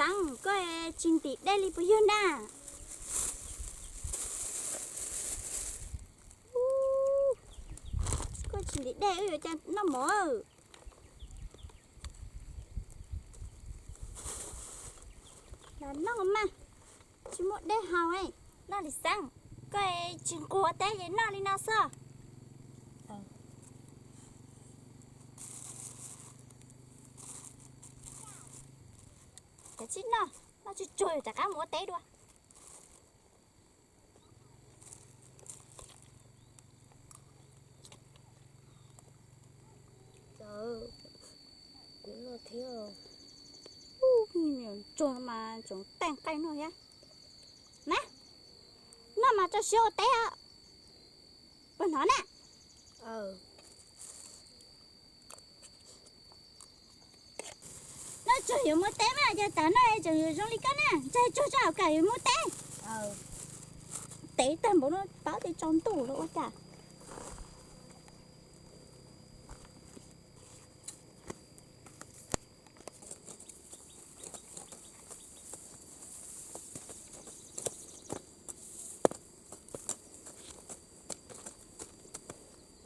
Xeeb, koj tsis ntim dej li puas yog na? Koj tsis ntim dej wb yuav cas noj mov? Los noj mas, tsis muaj dej haus. Noj Lis Xeeb, koj tsis nquag teb ces noj li no xwb. Kav tsij noj, noj tsuag tsuag rov qab mus ua teb dua. Kuv noj thiab. Tsuag mas tseem teej qeej noj thiab. Na, noj mas tso siab ua teb os. Puas hnov na? Noj tsuag yuav mus teb mas, cas tas noj tseem yuav zoo li koj na, ntshai tsuag tso hauv kawm yuav mus teb. Teb tag npaum no paub tias tsaus ntuj lawm ua cas.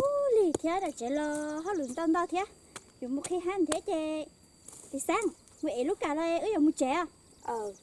Ub, lig thiab, dam tsev los hauj lwm ntau ntau thiab, yuav mus qhib hab thiab ces, Lis Xeeb, mus ev lub kam los wb yuav mus tsev os.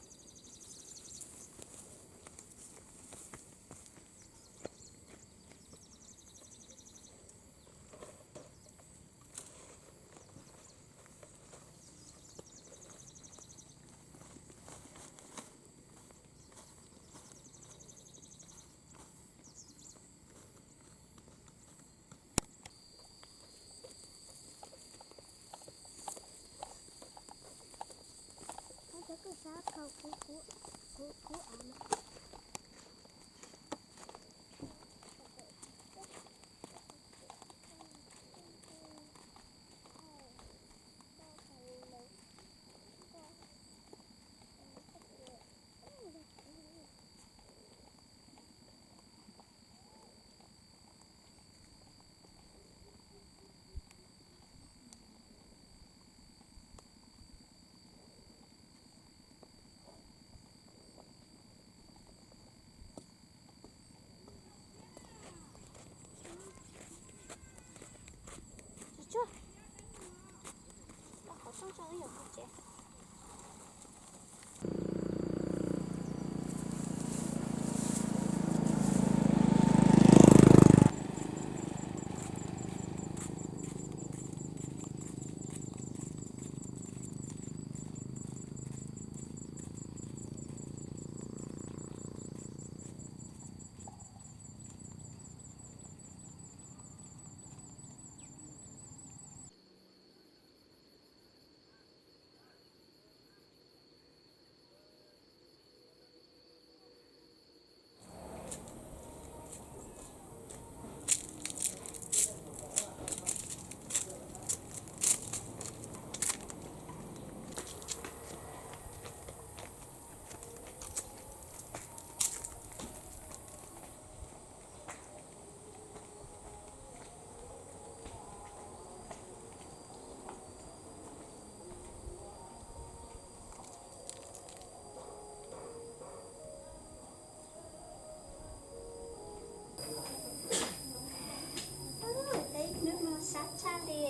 Teb hnub no sab tshaj li,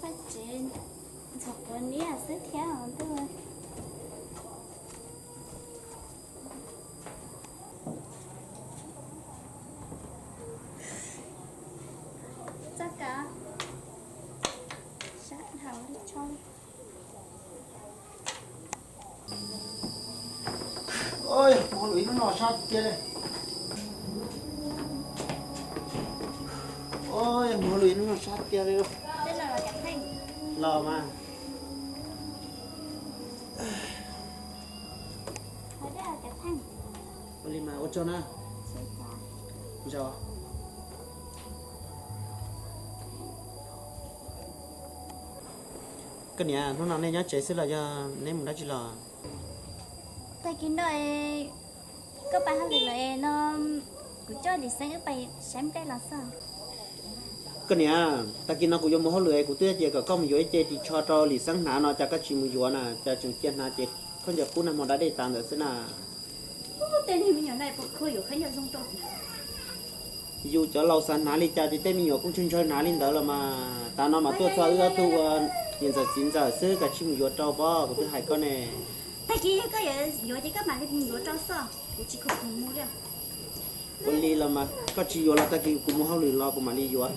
vaj tsev ntxhov quav niab xwb thiab os ntuj. Txoj kev sab dhau li tshaj. Mus hauj lwm ib hnub no sab tiag li. Mus hauj lwm ib hnub no sab tiag li. Los mas. Ua li mas ua tsaug na. Koj niam, hnub no nej nyob tsev xwb los yog neb mus dab tsi los? Tag kis no koj pab hauj lwm lawm no, kuv coj Lis Xeeb wb pais saib nplej los xwb. Koj niam, tag kis no kuv yuav mus hauj lwm es kuv twb tias kom koj mus yuav ib ce ris tsho rau Lis Xeeb hnav no cas koj tsis mus yuav na, cas tseem cia hnav ces Koj ncaws qub nag hmo da dej tas ntawd xwb na. Yus cov laus xav hnav li cas ces tej me nyuam kuj ntshaw ntshaw hnav li ntawd los mas. Tav no mas tuaj txog wb ob tug ua niam ntxawm txiv ntxawm xwb, kav tsij mus yuav rau pob, kuv twb hais koj ne. Tag kis yog koj yuav ces koj mam li mus yuav rau xwb, kuv tsis khoom mus li. Ua li los mas koj tsis yuav los tag kis kuv mus hauj lwm los kuv mam li yuav.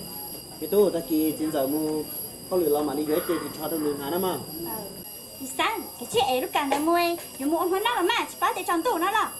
Me tub, tag kis txiv ntxawm mus hauj lwm los mam li yuav ib ce ris tsho rau nws hnav na mog. Txiv Xab, kav tsij ev lub kas ntawd mus, yuav mus ua hmo noj los mas, tsis paub tias tsaus ntuj no los.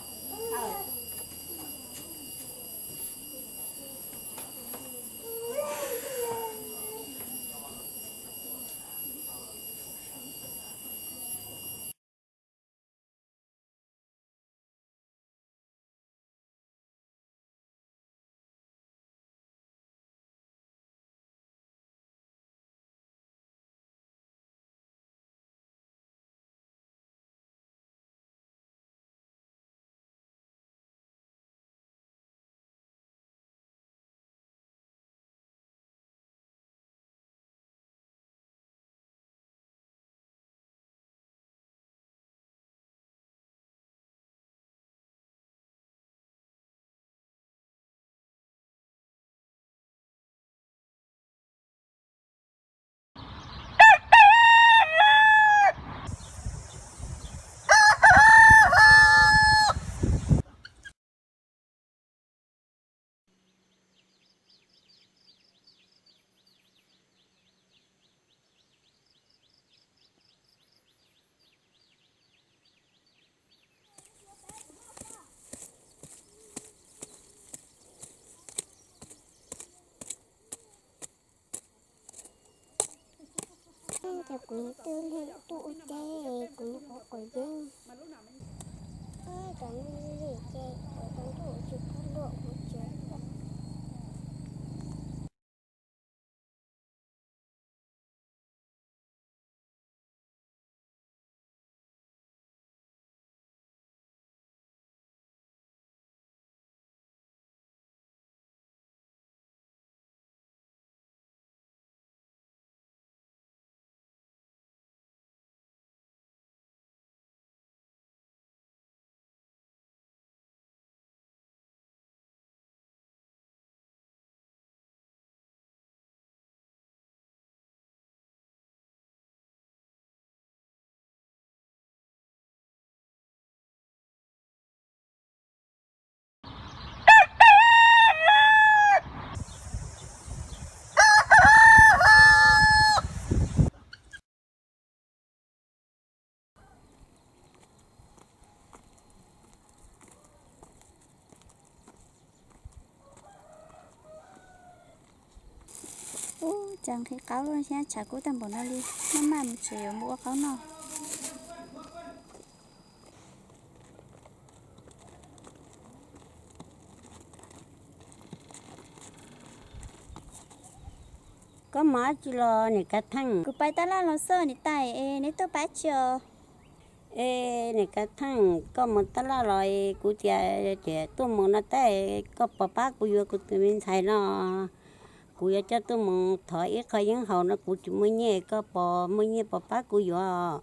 Ces kuv niam twb lig tuaj ua teb, kuv niam quav quav yeeb. Cov neeg li ces kuv cov ntuj tsis pub luam kuv tsev. Ub, cas nqhis qaub thiab tshav kub tag npaum no li, maj maj mus tsev yuav mus ua qaub noj. Koj mus dab tsi los niam Kav Theej? Kuv pais tab laj los xwb niam tais, es neb tuaj pab tsi os? Es niam Kav Theej, koj mus tab laj los es kuv tias tias tuaj mus no tab, koj puas pab kuv yuav kuv tus me ntxhais no? Kuv yuav coj tuaj mus thov ib qho yeeb haus no, kuv tsis muaj nyiaj, koj puas muaj nyiaj puas pab kuv yuav?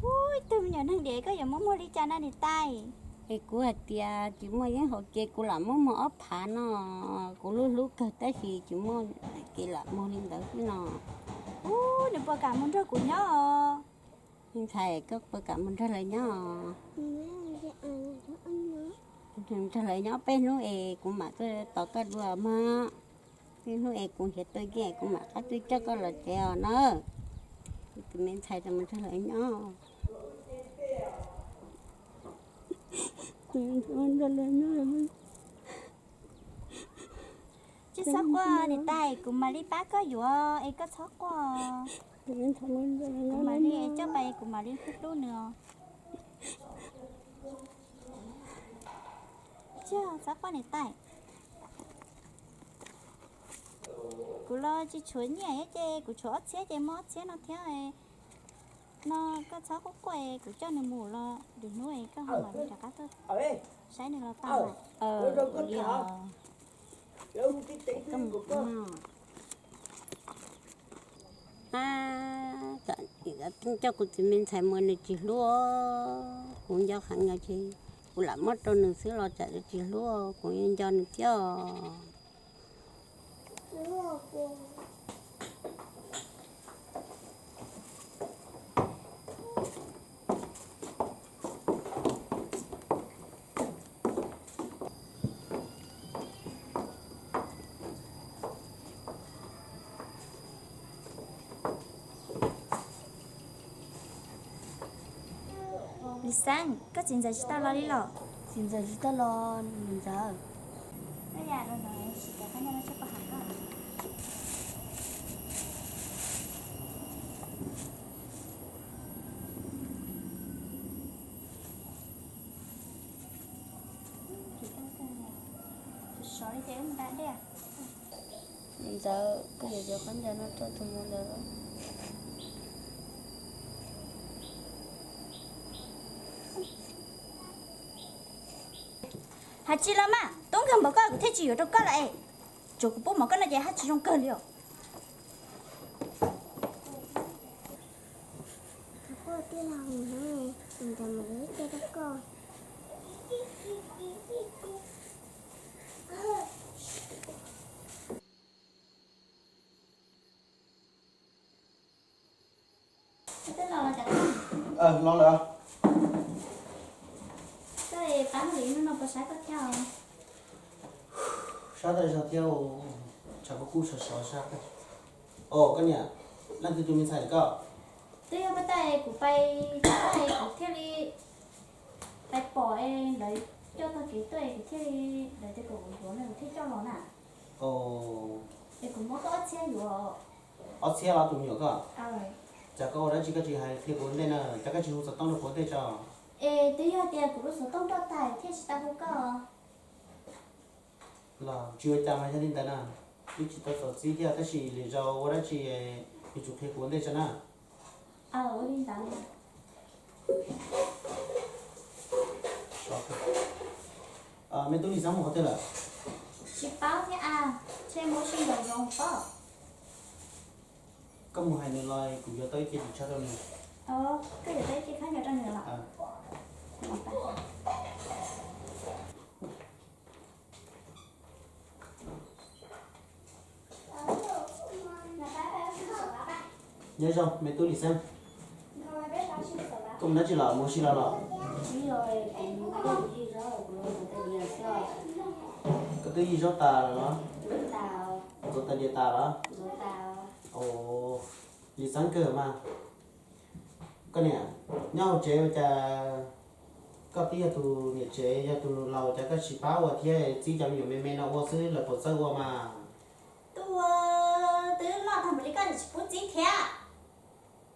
Ub, ib tug me nyuam neeg diam koj yuav muab muag li cas no niam tais? Es kuv hais tias tsis muaj yeeb haus ces kuv lam muab muag ob phav no, kuv lub hlub kawg tab sis tsis muaj, ces lam muag li ntawd xwb no. Ub, nws puas kam mus nrog kuv nyob os? Me ntxhais, koj puas kam mus nrog lawv nyob? Nrog lawv nyob peb hnub es kuv mam tuaj tos koj dua mog. Peb hnub es kuv nrhiav tau nyiaj kuv mam qab tuaj coj koj los tsev os na. Tus me ntxhais, mus nrog lawv nyob. Nrog lawv nyob. Tsis txhob quaj niam tais, kuv mam li pab koj yuav es koj txhob quaj. Kuv mam li coj pais, kuv mam li hlub hlub nws os. Tsis txhob quaj niam tais. Kuv los tsis tshuav nyiaj ces kuv tshuav ob txhiab ces muab ob txhiab no thiab. No koj txhob quaj quaj, kuv coj nws mus los lwm hnub koj ho mam li rov qab tuaj saib nws los tau. Ua li os. Koj mus no. A, Coj kuv txiv me ntxhais mus nws tsis hlub, kuv nco heev no ces kuv lam muab rau nws xwb los tsam nws tsis hlub, kuv yuav nco nws thiab. Lis Xeeb, koj txiv ntxawm tsis tau los li los? Txiv ntxawm tsis tau los, niam ntxawm. Niam ntxawm, koj yuav cov khaub ncaws no rau tus mus lawm. Hais tsis los mas, tub nkeeg npaum koj kuv thiaj tsis yuav rau koj lawm es. Tsuav kuv pub mov koj no ces haj tsis zoo kawg li os. Los lawm. Koj pab hauj lwm hnub no puas sab koj thiab? Sab tas zog thiab, tshav kub kub sov sov sab. Os koj niam, leej twg tus me ntxhais koj? Twb yog pab tas kuv pais, kuv thiaj li pais pom es lawv coj tag kev tuaj es kuv thiaj li, lawv tias kom kuv yuav no kuv thiaj coj los na. Es kuv muab koj ob txhiab yuav. Ob txhiab los tus me nyuam koj? Cas koj ua dab tsi koj tsis hais qhia kuv ua ntej na, cas koj tsis hu xov tooj rau kuv ua ntej tso? Es twb yog tias kuv lub xov tooj roj tag thiaj tsis tau hu koj. Los tsis ua cas mas yog li ntawd na, twb tsis tau txog txib thiab tab sis lwm zaus ua dab tsi yuav tsum qhia kuv ua ntej tso na. Ua li ntawd. Me tub Lis Xeeb mus qhov twg lawm? Tsis paub thiab a, ntshe mus ua si nraum zoov pob. Koj mus hais nws los kuv yuav tau ib ce ris tsho rau nws. Koj yuav tau ib ce khaub ncaws rau nws los? Nyob zoo me tub Lis Xeeb. Koj mus dab tsi los, mus ua si los los? Koj twb yig zaub tas los? Ntxuav tais diav tas los? Lis Xeeb kawg mas. Koj niam, nyob hauv tsev ua cas koj twb yog tus niam tsev yog tus laus cas koj tsis pab ua thiab txib cov me nyuam me me no ua xwb lawv puas txawj ua mas? Tuaj, twb loj tag npaum li koj tsis pub txib thiab.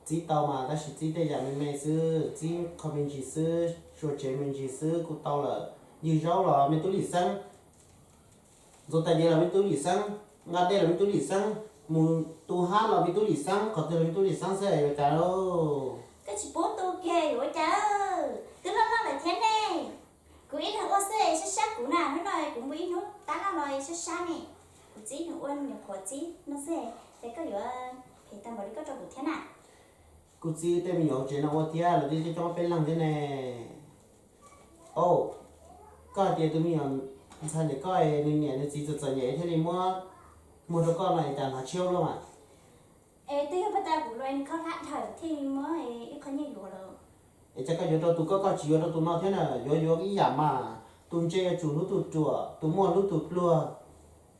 Txib tau mas tab sis txib tej yam me me xwb, txib qho me ntsis xwb, sua tsev me ntsis xwb kuj tau lawm. Yig zaub los me tub Lis Xeeb, ntxuav tais diav los me tub Lis Xeeb, nqa dej los me tub Lis Xeeb, mus tu hab los me tub Lis Xeeb, qhov twg los me tub Lis Xeeb xwb yuav cas lauj? Koj tsis pub tu kiag yuav ua cas? Twb loj loj lawm thiab ne. Kuv ib leeg ua xwb sab sab kuv na, hnub no kuv mus ib hnub tab laj los sab sab ne. Kuv txib nws ua me nyuam qhuav txib no xwb, ces koj yuav phem tag npaum li koj rau kuv thiab na. Kuv txib tej me nyuam hauv tsev no ua thiab los twb coob coob peb leeg thiab ne. Au, koj hais tias tus me nyuam ntxhais ntawm koj nws niam nws txiv txom txom nyem thiaj li muab muag rau koj no es cas hnav tshiab luaj mas? Es twb yog pab tas kuv los nws khaub hlab dhawm thiaj li muab ib qho nyiaj yuav lawm. Es cas koj yuav rau tus koj koj tsis yuav rau tus no thiab na? Yuav yuav ib yam mas, tus ntse yuav tsum hlub tus ruam, tus muaj hlub tus pluag.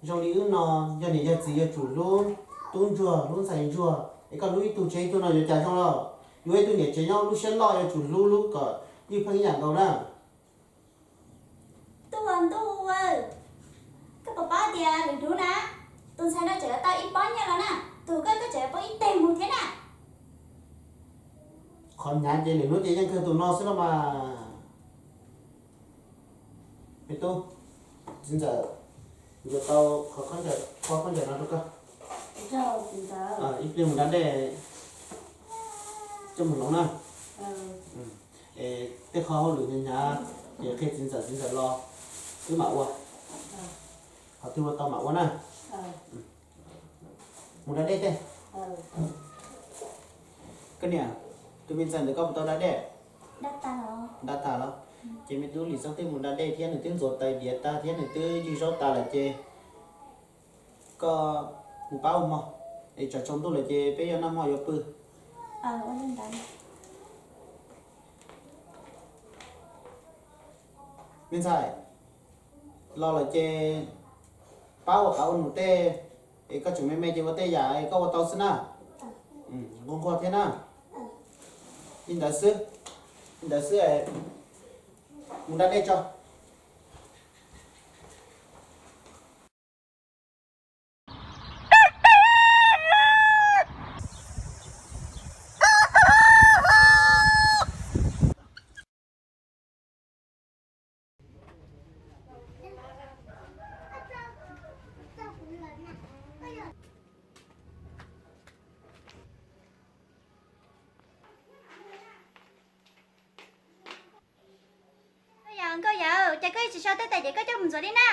Zoo li wb no yog niam yog txiv yuav tsum hlub tub ntsuag hlub ntxhais ntsuag, es koj hlub ib tug tseg ib tug no yuav cas zoo los? Yuav ib tug niam tsev nyob lub siab loj yuav tsum hlub hlub kom ywj pheej ib yam nkaus na. Ntuj aw ntuj aw, koj puas paub tias lwm hnub na, tus ntxhais no tseem yuav tau ib pob nyiaj los na, tus koj koj tseem yuav poob ib teg mus thiab na. Qhov hnyav ces lwm hnub ces yeej kawg tus no xwb los mas. Me tub, txiv ntxawm yuav tau qhov khaub ncaws, pob khaub ncaws no rau koj. Ib pliag mus da dej coj mus hloov na. Es tej qhov hauj lwm hnyav hnyav ces qhia txiv ntxawm, txiv ntxawm los wb mam ua. Qhov twg ua tau mam ua na. Mus da dej tej. Koj niam, tus me ntxhais ntawd koj puas tau da dej? Da tag los? Ces me tub Lis Xeeb twb mus da dej thiab nws twb ntxuav tais diav tag thiab nws twb ywg zaub tas lawm ces koj mus pab ua hmo, es tsam tsaus ntuj lawm ces peb yuav noj hmo yuav pw. Me ntxhais, los lawm ces pab ua qav ua num tej, es koj tseem me me ces ua tej yam koj ua tau xwb na. Nquag nquag thiab na. Li ntawd xwb, li ntawd xwb, mus da dej tso. Nkauj yawm, nkauj yawm, cas koj tsis sau tej tais diav koj coj mus ntxuav li na?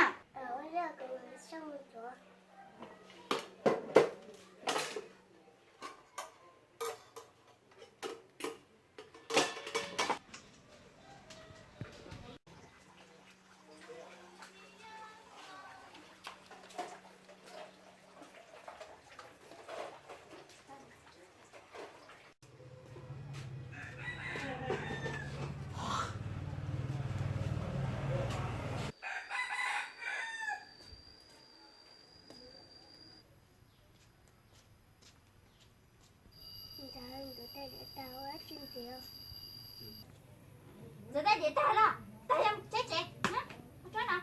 Ntxuav tej diav tag los, tag yog tsheb tsev, mus tsuab no.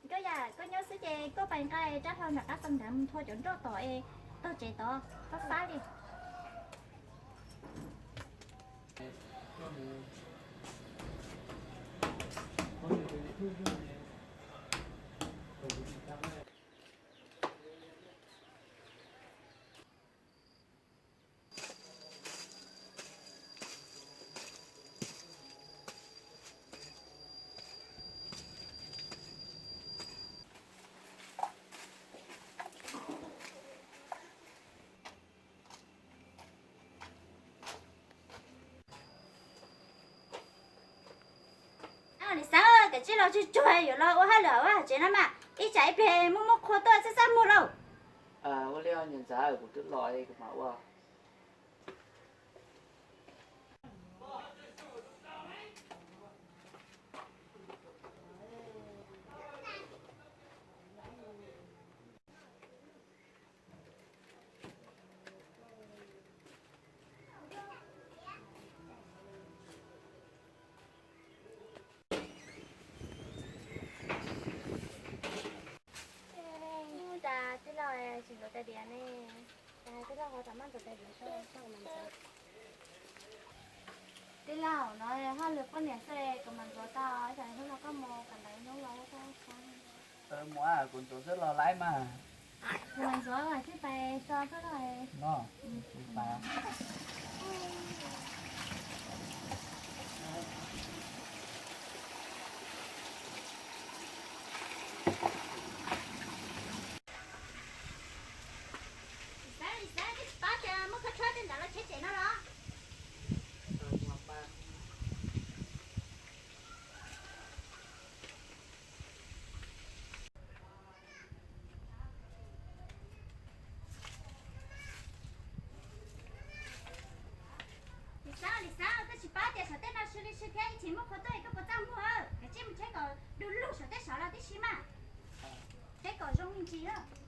Nkauj yawm, koj nyob xwb ces koj pais nqa rab hlau nram qab tau nrad mus nthua cov nroj tom es tog tsev tod fab fab li. Lis Xeeb, kav tsij los tsuag tsuag yuav los ua hauj lwm hauv tsev no mas, ib tsam ib pliag muaj muaj qhua tuaj txaj txaj muag lauj. Ua li os niam ntxawm, kuv twb los kuv mam ua. Ua cas tij laug tsis ntxuav tais diav ne? Cas tij laug ho tau maj ntxuav tais diav tso, tij laug no hauj lwm poj niam xwb kuv mam ntxuav tau, tsam hnub no koj mus kom ntawd hnub los koj mus, kuv ntxuav xwb los laib mas. Kuv mam ntxuav mas thiaj pais tso koj. Xav li xav, koj tsis paub tias muaj khaub tshuab tej ntawd los tsheb tsev no los? Li xav, li xav, koj tsis paub tias saum tej no sw li sw thiab ib chim muaj qhua tuaj koj puas txaj muag? Kav tsij mus tsheb kom du lug saum tej saud los tib si mas. Tsheb kom zoo me ntsis.